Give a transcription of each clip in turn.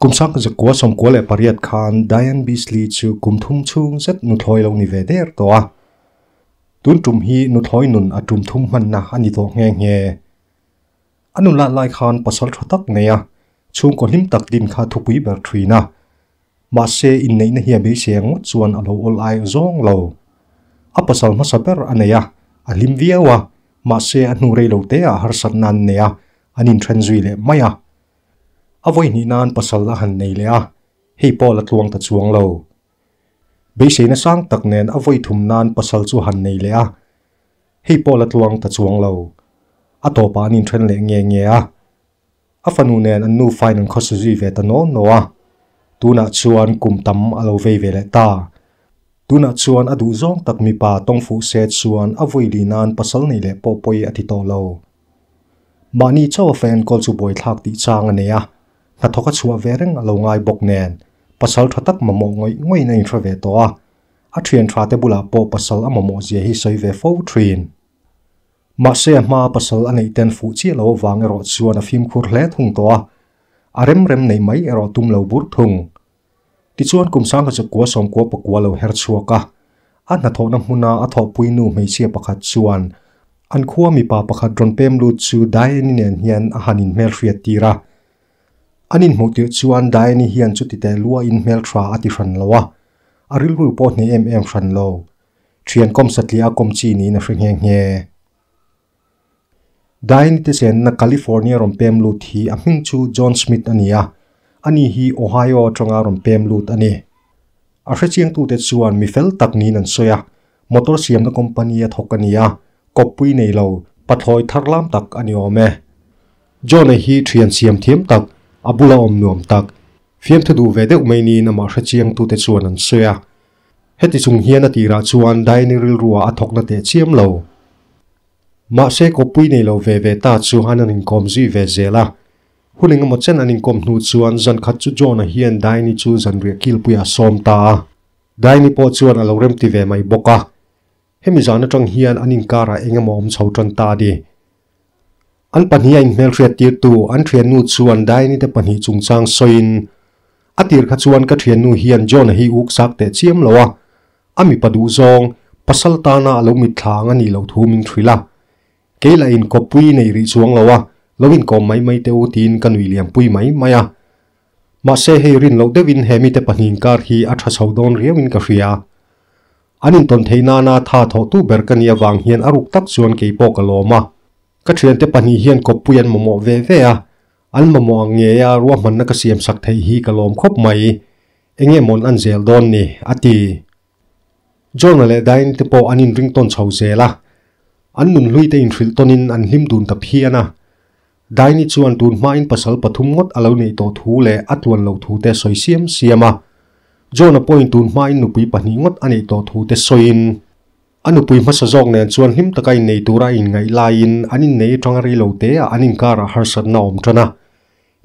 Kum 1998 khan Dianne Beasley chu kum thum chhung zet nuthlawi lo ni ve der tawh a. Tun tum hi nuthlawi nun a tum thum hmanna a ni tawh nghe nghe. A nun lat lai khan pasal tha tak nei a, chhungkaw hlim tak din kha thupui ber thin a. Mahse inneihna hi a beisei ang ngawt chuan a lo awl ai zawng lo. A pasal hmasa ber a nei a, a hlim viau a, mahse a hnu rei lo te ah harsatna an nei a, an inthen zui leh mai a. A vawi hnih nan pasal a han nei leh a, hei pawh la tluang ta chuang lo. Beiseina sang tak nen a vawi thum nan pasal chu han nei leh a, hei pawh la tluang ta chuang lo. A tawpah an inthen leh nge nge a. A fanu nen an nufain an khawsa zui ve ta naw naw a. Tunah chuan kum tam a lo vei ve leh ta. Tunah chuan a duh zawng tak mipa tawng fuh se chuan a vawi li nan pasal nei leh pawh pawi a ti tawh lo. Mahni chauh a fa enkawl chu buaithlak tih chang a nei a, hnathawk a chhuah ve reng a lo ngai bawk nen, pasal tha tak mamawh ngawih ngawih-in a inhre ve tawh a, a thian tha te bulah pawh pasal a mamawh zia hi sawi ve fo thin. Mahse a hmaa pasal a neih ten fuh chiah lo avang erawh chuan a fimkhur hle thung tawh a, a rem rem neih mai erawh tum lo bur thung. Tichuan kum 1999 lo her chhuak a, a hnathawhna hmuna a thawhpui nu hmeichhia pakhat chuan an khua mipa pakhat rawn pem lut chu Diane-i nen hian a han inhmelhriat tir a. An inhmuh tirh chuan Diane-i hian chuti teh luain hmeltha a ti hran lo a, a rilru pawh hneh em em hran lo. Thian kawm satliah a kawm chi niin a hre nghe nghe. Diane te chenna California rawn pem lut hi a hming chu John Smith a ni a, ani hi Ohio atanga rawn pem lut a ni. A hrechiangtute chuan mi fel tak niin an sawi a, motor siamna company a thawk a ni a, kawppui nei lo, pathlawi thar lam tak a ni awm e. John-a hi thian siam thiam tak, a bula awm nuam tak, fiamthu duh ve deuh mai niin amah hrechiangtute chuan an sawi a. Heti chung hian a tirah chuan Diane rilruah a thawkna teh chiam lo. Mahse kawppui nei lo ve ve ta chu an an inkawm zui ve zel a. Hun engemaw chen an inkawm hnu chuan zan khat chu John-a hian Diane chu zanriah kilpuiah a sawm ta a. Diane pawh chuan a lo remti ve mai bawk a. Hemi zan atang hian an inkarah engemaw awm chho tan ta a ni. An pahniha inhmelhriat tirtu an thiannu chuan Diane te pahnih chungchang sawiin, A tir kha chuan ka thiannu hian John-a hi uk sak teh chiam lo a, a mipa duh zawng, pasal tana a lo mitthla ang a nih loh thu min hrilh a. Kei lah in kawppui nei rih chuang lo a, lo inkawm mai mai teh u tiin ka nui liampui mai mai a. Mahse hei rin loh deuhin he mite pahnih inkar hi a tha chho dawn riauin ka hria. An intawn theih nana tha thawhtu ber ka nih avang hian a ruk tak chuan kei pawh ka lawm a. Ka thiante pahnih hian kawppui an mamawh ve ve a, an mamawh ang ngeia ruahmanna ka siam sak theih hi ka lawm khawp mai. Enge mawn an zel dawn ni? a ti. John-a leh Diane te pawh an inring tawn chho zel a, an nunhlui te inhrilh tawnin an hlim dun ta phian a. Diane-i chuan tun hmain pasal pathum ngawt a lo neih tawh thu leh a tluan loh thu te sawi siam siam a. John-a pawhin tun hmain nupui pahnih ngawt a neih tawh thu te sawiin, A nupui hmasa zawk nen chuan hlim taka innei tura a inngaih laiin an innei atanga rei lo te ah an inkarah harsatna a awm tan a.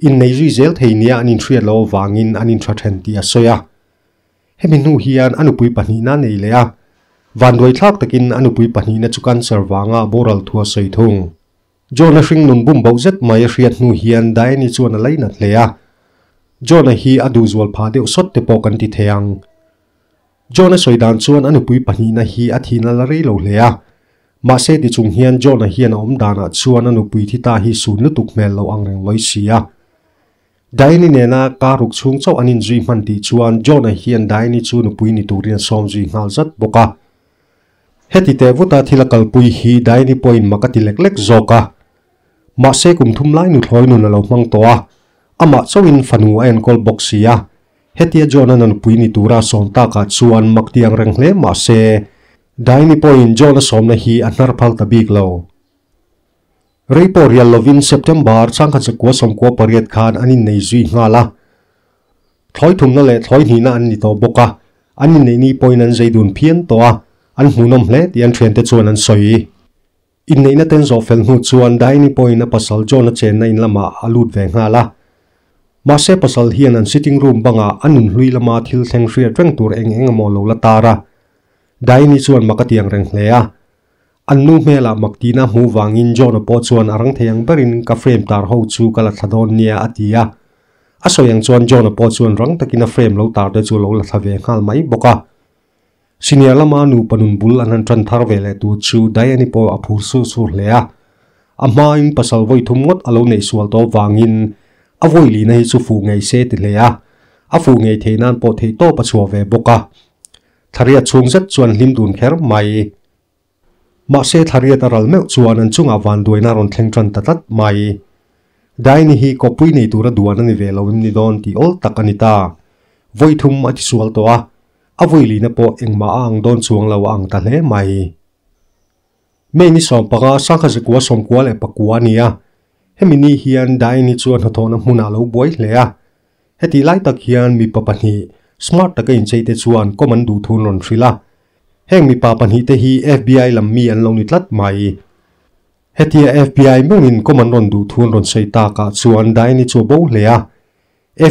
Innei zui zel thei nia an inhriat loh avangin an intha then tih a sawi a. Hemi hnu hian a nupui pahnihna a nei leh a, vanduaithlak takin a nupui pahnihna chu cancer vanga boral thu a sawi thung. John-a hringnun bum boh zet mai a hriat hnu hian Diane-i chuan a lainat hle a. John-a hi a duhzual phah deuh sawt te pawh kan ti thei ang. John-a sawi dan chuan a nupui pahnihna hi a thihna la rei lo hle a. Mahse ti chung hian John-a hian a awm danah chuan a nupui thi ta hi sun lutuk hmel lo ang reng lawi si a. Diane-i nena kar ruk chhung chauh an inzui hman tih chuan John-a hian Diane-i chu nupui ni turin a sawm zui nghal zat bawk a. Heti teh vuta thil a kalpui hi Diane-i pawhin mak a ti lek lek zawk a. Mahse kum thum lai nuthlawi nun a lo hmang tawh a, amah chauhin fanu a enkawl bawk si a. Hetia John-a nunpui ni tura a sawm takah chuan mak ti ang reng hle mahse Diane-i pawhin John-a sawmna hi a hnar phal ta bik lo. Rei pawh rial lovin September changkhat zakua 98 khan an innei zui nghal a. Thlawi thumna leh thlawi hnihna an ni tawh bawk a, an inneih ni pawhin an zei dun phian tawh a, an hmuhnawm hle tih an thiante chuan an sawi. Inneihna ten zawh fel hnu chuan Diane-i pawhin a pasal John-a chenna in lamah a lut ve nghal a. Mahse pasal hian an sitting room bangah a nunhlui lama thil thleng hriat reng tur eng eng emaw lo la tar a. Diane-i chuan mak a ti ang reng hle a. An nu hmelah mak tina hmuh vangin John-a pawh chuan a rang thei ang berin ka frame tar ho chu ka la thla dawn nia a ti a. A sawi ang chuan John-a pawh chuan rang takin a frame lo tar te chu a lo la thla ve nghal mai bawk a. Senior lama nupa nun bul an han tan thar ve leh tur chu Diane-i pawh a phur sur sur hle a. A hmain pasal vawi thum ngawt a lo neih sual tawh vangin a vawi lihna hi chu fuh ngei se ti hle a, a fuh ngei theih nan pawh theih tawp a chhuah ve bawk a. Thlariat chhung zet chuan hlim dun kher mai. Mahse thlariat a ral meuh chuan an chungah vanduaina a rawn thleng tan ta tlat mai. Daini hi kawppui nei tura duan a ni ve lo em ni dawn tih awl tak a ni ta. Vawi thum a tisual tawh a, a vawi lihna pawh engmah a ang dawn chuang lo a ang ta hle mai. May ni 15, sangkha zakua 94 a ni a, hemi ni hian Daini chu a hnathawhna hmunah a lo buai hle a. Heti lai tak hian mipa pahnih smart taka inchei te chuan kawm an duh thun rawn hrilh a. Heng mipa pahnih te hi FBI lam mi an lo ni tlat mai. Hetia FBI meuhin kawm an rawn duh thun rawn sawi takah chuan Diane-i chu a bo hle a.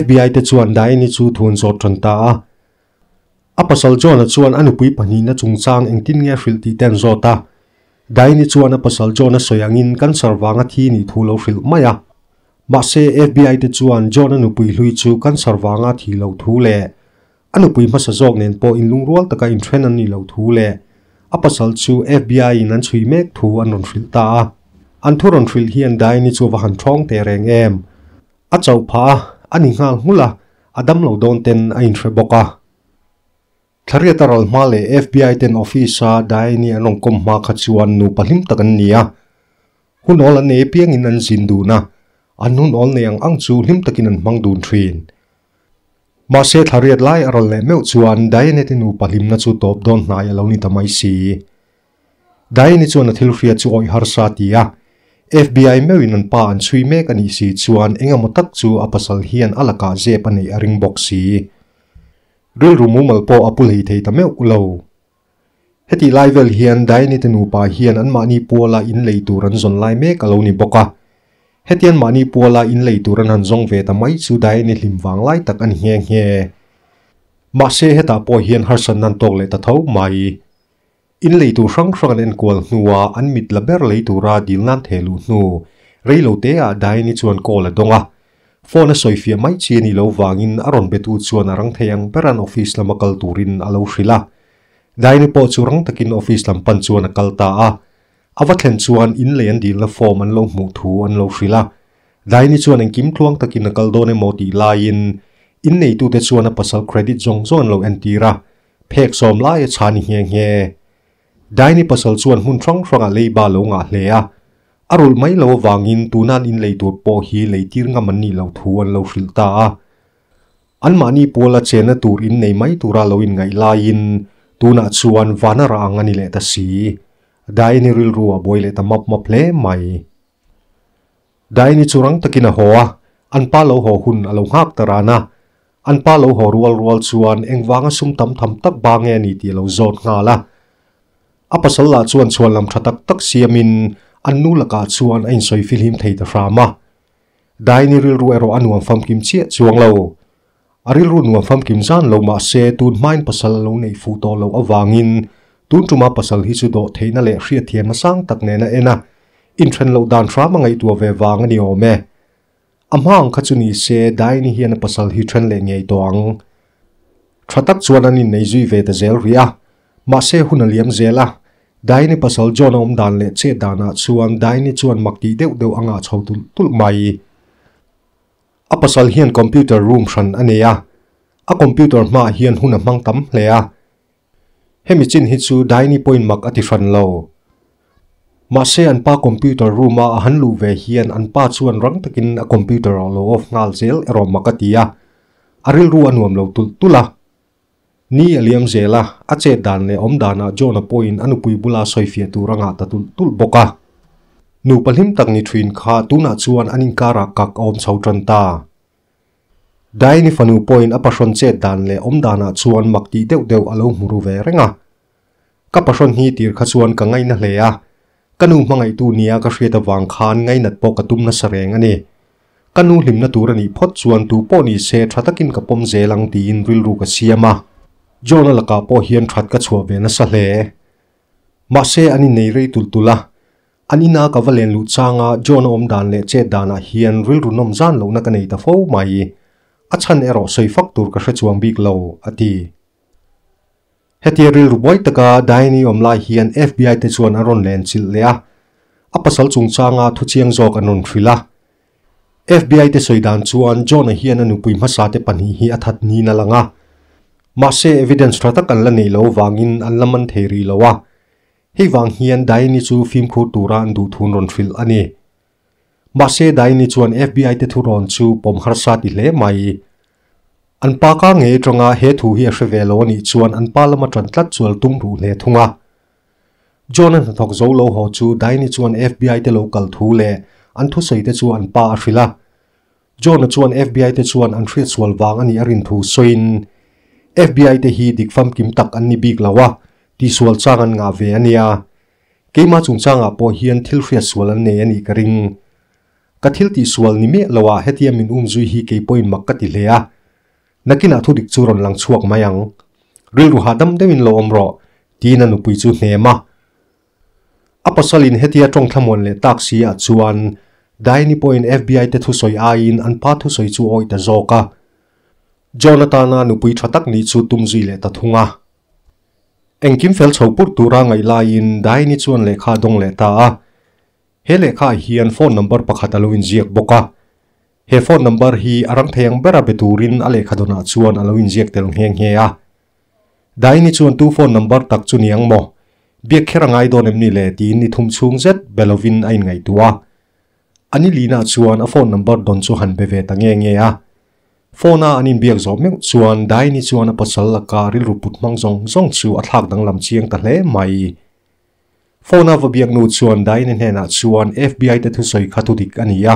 FBI te chuan Diane-i chu thu an zawt tan ta a. A pasal John-a chuan a nupui pahnihna chungchang engtin nge a hrilh tih te an zawt a. Diane-i chuan a pasal John-a sawi angin cancer vanga thi nih thu lo hrilh mai a. Mahse, FBI te chuan John-a nupui hlui chu cancer vanga thi loh thu leh a nupui hmasa zawk nen pawh inlungrual taka inthen an nih loh thu leh a pasal chu FBI-in an chhui mek thu an rawn hrilh ta a. An thu rawn hrilh hian Diane-i chu va han ṭhawng teh reng em. A chauh phah a, a ni nghal nghulh a, a damlo dawn ten a inhre bawk a. Thlariat a ral hma leh FBI ten office-a Diane-i an rawn kawm hma kha chuan nupa hlim tak an ni a. Hun awl an nei apiangin an zin dun a, an hun awl nei ang ang chu hlim takin an hmang dun thin. Mahse thlariat lai a ral leh meuh chuan Diane te nupa hlimna chu tawp dawn hnai a lo ni ta mai si. Diane-i chuan a thil hriat chu awih harsa a ti a, FBI meuhin an pa an chhui mek a nih si chuan eng emaw tak chu a pasal hian a lakah zep a neih a ring bawk si. Rilru mumal pawh a pu hlei thei ta meuh lo. Hetih lai vel hian Diane-i te nupa hian anmahni puala in lei tur an zawn lai mek a lo ni bawk a. Heti anmahni puala in lei tur an han zawng ve ta mai chu Diane-i hlim vang lai tak a ni nghe nghe. Mahse hetah pawh hian harsatna an tawk leh ta tho mai. In lei tur hrang hrang an enkual hnua an mit la ber lei tura dil nan theh luh hnu rei lo te ah Diane-i chuan call a dawng a. Phone a sawifiah mai chi a nih loh vangin a rawn betu chuan a rang thei ang ber an office lama kal turin a lo hrilh a. Diane-i pawh chu rang takin office lam pan chuan a kal ta a. A va thlen chuan in lei an dilna form an lo hmuh thu an lo hrilh a. Diane-i chuan engkim tluang takin a kal dawn emaw tih laiin in neitute chuan a pasal credit zawng zawng an lo entir a. Phek sawm lai a chhan i nghe nghe. Daini pasal chuan hmun hrang hrangah leiba lo ngah hle a, a rulh mai lo avangin tuna an inlei tur pawh hi leitir ngam an nih loh thu an lo hrilh ta a. Anmahni puala chenna tur innei mai tura lo inngaih laiin tunah chuan vana rah ang a ni leh ta si. Daini rilru a buai leh ta map map hle mai. Daini chu rang takin a haw a, an pa lo haw hun a lo nghak ta ran a. An pa lo haw rual rual chuan engvanga sum tam tham tak ba nge a ni tih a lo zawt nghal a. A pasal lah chuan chhuanlam tha tak tak siamin an nu lakah chuan a insawi fihlim thei ta hram a. Daini rilru erawh a nuam famkim chiah chuang lo. A rilru nuam famkim zan lo mahse tun hmain pasal a lo neih fuh tawh loh avangin tun tuma pasal hi chu dawh theihna leh hriatthiamna sang tak nen a en a, inthen loh dan hram a ngaihtuah ve vang a ni awm e. A hma ang kha chu ni se Daini hian a pasal hi then leh ngei tawh ang. Tha tak chuan an innei zui ve ta zel rih a, mahse hun a liam zel a, Daini pasal John a awm dan leh chet danah chuan Daini chuan mak tih deuh deuh a ngah chho tulh tulh mai. A pasal hian computer room hran a nei a, a computer hmaah hian hun a hmang tam hle a. Hemi chin hi chu Daini pawhin mak a ti hran lo. Mahse an pa computer room a a han luh ve hian an pa chuan rang takin a computer a lo off nghal zel erawh mak a ti a, a rilru a nuam lo tulh tulh a. Ni a liam zel a, a chet dan leh awm danah John-a pawhin a nupui bula sawifiah tur a ngah ta tulh tulh bawk a. Nupa hlim tak ni thin kha tunah chuan an inkarah kak a awm chho tan ta. Diane-i fanu pawhin a pahrawn chet dan leh awm danah chuan mak tih deuh deuh a lo hmu ru ve reng a. Ka pahrawn hi tir kha chuan ka ngaina hle a, ka nu hmangaihtu nia ka hriat avang khan ngainat pawh ka tum nasa reng a ni. Ka nu hlimna tur a nih phawt chuan tu pawh ni se tha takin ka pawm zel ang tiin rilru ka siam a. John-a lakah pawh hian that ka chhuah ve nasa hle. Mahse an innei rei tulh tulh a, an ina ka va len luh changa John-a awm dan leh chet danah hian rilru nawm zan lohna ka nei ta fo mai. A chhan erawh sawi fak tur ka hre chuang bik lo, a ti. Hetia rilru buai taka Diane-i awm lai hian FBI te chuan an rawn len chilh leh a, a pasal chungchanga thuchiang zawk an rawn hrilh a. FBI te sawi dan chuan John-a hian a nupui hmasa te pahnih hi a that niin a lang a. Mahse evidence tha tak an la neih loh vangin an la man thei rih lo a. Hei vang hian Diane-i chu fimkhur tura an duh thun rawn hrilh a ni. Mahse Diane-i chuan FBI te thurawn chu pawm harsa ti hle mai. An pa ka ngei atanga he thu hi a hre ve lo a nih chuan an pa lama tan tlat chual tum ruh hle thung a. John-a hnathawk zo lo haw chu Diane-i chuan FBI te lo kal thu leh an thusawi te chu an pa a hrilh a. John-a chuan FBI te chuan an hriatsual vang a nih a rin thu sawiin, FBI te hi dik famkim tak an ni bik lo a, tihsual chang an ngah ve a nia. Keimah chungchangah pawh hian thil hriatsual an nei a nih ka ring. Ka thil tihsual ni miah loah hetia min umzui hi kei pawhin mak ka ti hle a. Nakinah thu dik chu rawn lang chhuak mai ang. Rilru hahdam deuhin lo awm rawh, tiin a nupui chu hnem a. A pasalin hetia tawng thlamuan leh tak si ah chuan Diane-i pawhin FBI te thusawi aiin an pa thusawi chu awih ta zawk a. John atana nupui tha tak nih chu tum zui leh ta thung a. Engkim fel chho purh tura ngaih laiin Diane-i chuan lehkha a dawng leh ta a. He lehkha ah hian phone number pakhat a lo inziak bawk a. He phone number hi a rang thei ang bera be turin a lehkha dawnah chuan a lo inziak tel nghe nghe a. Daini chuan tu phone number tak chu ni ang maw? Biak kher a ngai dawn em ni le tiin ni thum chhung zet be lovin a inngaihtuah a. A ni linah chuan a phone number dawn chu han be ve ta nghe nghe a. Phone a an inbiak zawh meuh chuan Daini chuan a pasal laka rilru put hmang zawng zawng chu a thlak danglam chiang ta hle mai. Phone a va biak nu chuan Diane hnenah chuan FBI te thusawi kha thudik a ni a.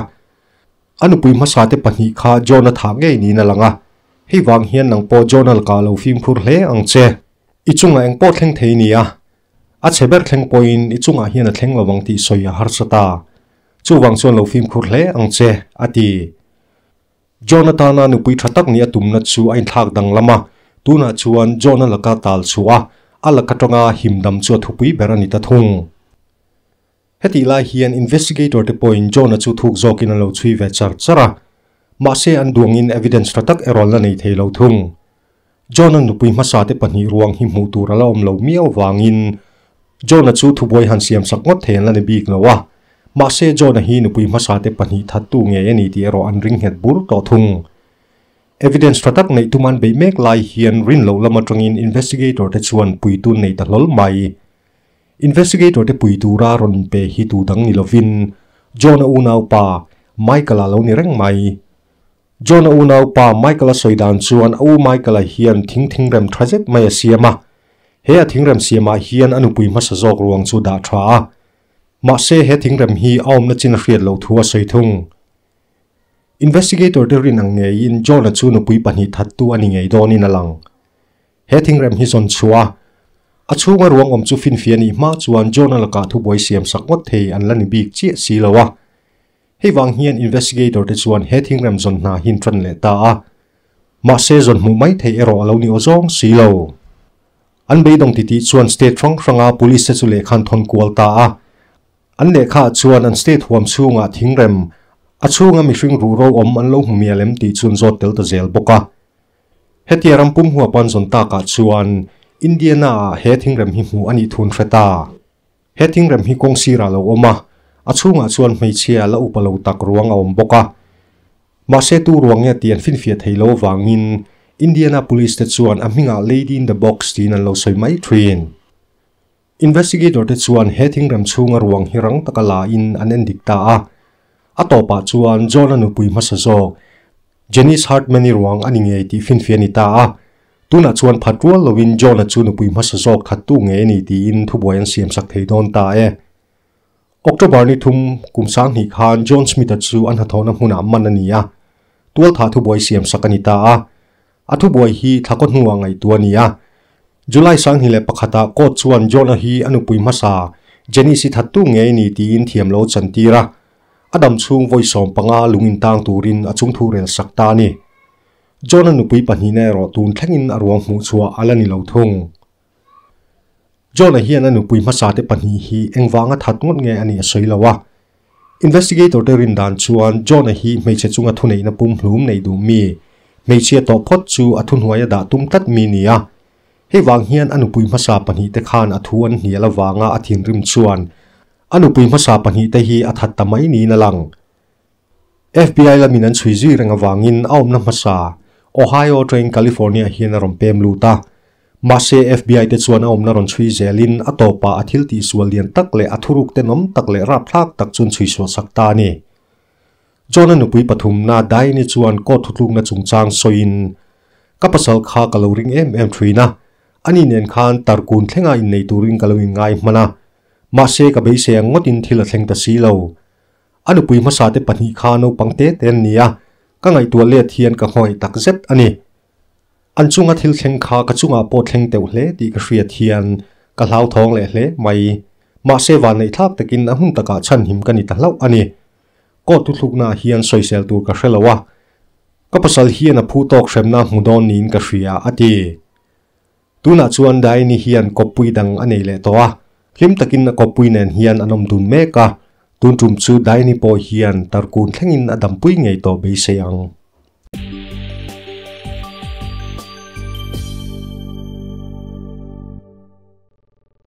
A nupui hmasa te pahnih kha John a thah ngei niin a lang a. Hei vang hian nang pawh John a lakah lo fimkhur hle ang che. I chungah eng pawh thleng thei nia. A chhe ber thleng pawhin i chungah hian a thleng lo ang tih sawi a harsa ta. Chuvang chuan lo fimkhur hle ang che, a ti. John atana nupui tha tak nih a tumna chu a inthlak danglam a, tunah chuan John a laka tal chhuah a, a lak atanga himdam chu a thupui ber a ni ta thung. Hetih lai hian investigator te pawhin John-a chu thuk zawkin an lo chhui ve char char a, mahse an duangin evidence tha tak erawh an la nei thei lo thung. John-a nupui hmasa te pahnih ruang hi hmuh tur a la awm lo miau vangin John-a chu thubuai han siam sak ngawt thei an la ni bik lo a. Mahse John-a hi nupui hmasa te pahnih thattu ngei a ni tih erawh an ring nghet bur tawh thung. Evidence tha tak neih tum an beih mek lai hian rin loh lam atangin investigator te chuan puitun nei ta hlawl mai. Investigator te pui tura rawn inpe hi tu dang ni lovin John-a unaupa Michael-a lo ni reng mai. John-a unaupa Michael-a sawi dan chuan a u Michael-a hian thing thingrem tha zet mai a siam a. He a thingrem siamah hian a nupui hmasa zawk ruang chu dah tha a. Mahse he thingrem hi a awmna chin a hriat loh thu a sawi thung. Investigator te rin ang ngeiin John-a chu nupui pahnih thattu a ni ngei dawnin a lang. He thingrem hi zawn chhuah a, a chhunga ruang awm chu finfiah nih hma chuan John-a lakah thubuai siam sak ngawt thei an la ni bik chiah si lo a. Hei vang hian investigator te chuan he thingrem zawn hna hi an tan leh ta a, mahse zawn hmuh mai theih erawh a lo ni aw zawng si lo. An beidawng titih chuan state hrang hranga police te chu lehkha an thawn kual ta a, an lehkha ah chuan an state huam chhungah thingrem a chhunga mihring ruhro awm an lo hmu mial em tih chu an zawt tel ta zel bawk a. Hetia ram pum huap an zawn takah chuan Indiana ah he thingrem hi hmuh a nih thun hre ta. He thingrem hi kawng sirah lo awm a, a chhungah chuan hmeichhia la upa lo tak ruang a awm bawk a. Mahse tu ruang nge tih an finfiah thei lo avangin Indiana Police te chuan a hmingah Lady in the Box tiin an lo sawi mai thin. Investigator te chuan he thingrem chhunga ruang hi rang taka la in an en dik ta a. A tawpah chuan John-a nupui hmasa zawk Janice Hartman-i ruang a ni ngei tih finfiah a ni ta a. Tunah chuan phat rual loin John-a chu nupui hmasa zawk thattu ngei a ni tiin thubuai an siamsak thei dawn ta e. October ni thum kum sanghnih khan John Smith-a chu a hnathawhna hmunah man a ni a, tualthah thubuai siamsak a ni ta a. A thubuai hi thlakaw hnuah ngaihtuah a ni a. July 21-ah court chuan John-a hi a nupui hmasa Janice-i thattu ngei a ni tiin thiam lo chantir a. A dam chhung vawi 15 lung intang turin a chungthu rel sak ta a ni. John-a nupui pahnihna erawh tun thlengin a ruang hmuh chhuah a la ni lo thung. John-a hian a nupui hmasa te pahnih hi engvanga that ngawt nge a nih a sawi lo a. Investigator te rin dan chuan John-a hi hmeichhe chunga thuneihna pumhlum nei duh mi, Hmeichhia tawh phawt chu a thuhnuai a dah tum tlat mi nia. Hei vang hian a nupui hmasa pahnihte khan a thu an hnial avanga a thinrim chuan a nupui hmasa pahnihte hi a that ta mai niin a lang. FBI lamin an chhui zui reng avangin a awmna hmasa Ohio atangin California hian a rawn pem lut a. Mahse FBI te chuan a awmna rawn chhui zelin a tawpah a thil tihsual lian tak leh a thuruk tenawm tak leh rapthlak tak chu an chhui sual sak ta a ni. John-a nupui pathumna Diane-i chuan court thutlukna chungchang sawiin, Ka pasal kha ka lo ring em em thin a, ani nen khan tarkun thlenga innei turin ka lo inngai hman a, mahse ka beisei ang ngawtin thil a thleng ta si lo. A nupui hmasate pahnih kha naupang te te an ni a, ka ngaihtuah let hian ka nghawi tak zet a ni. An chunga thil thleng kha ka chungah pawh thleng teuh hle tih ka hriat hian ka hlauthawng leh hle mai. Mahse vanneih thlak takin a hmun takah chhanhim ka ni ta hlauh a ni. Court thuthluknaah hian sawisel tur ka hre lo a, ka pasal hian a phu tawk hremna hmu dawn niin ka hria, a ti. Tunah chuan Diane-i hian kawppui dang a nei leh tawh a, hlim takin a kawppui nen hian an awm dun mek a, tun tum chu Diane-i pawh hian tarkun thlengin a dampui ngei tawh beisei ang.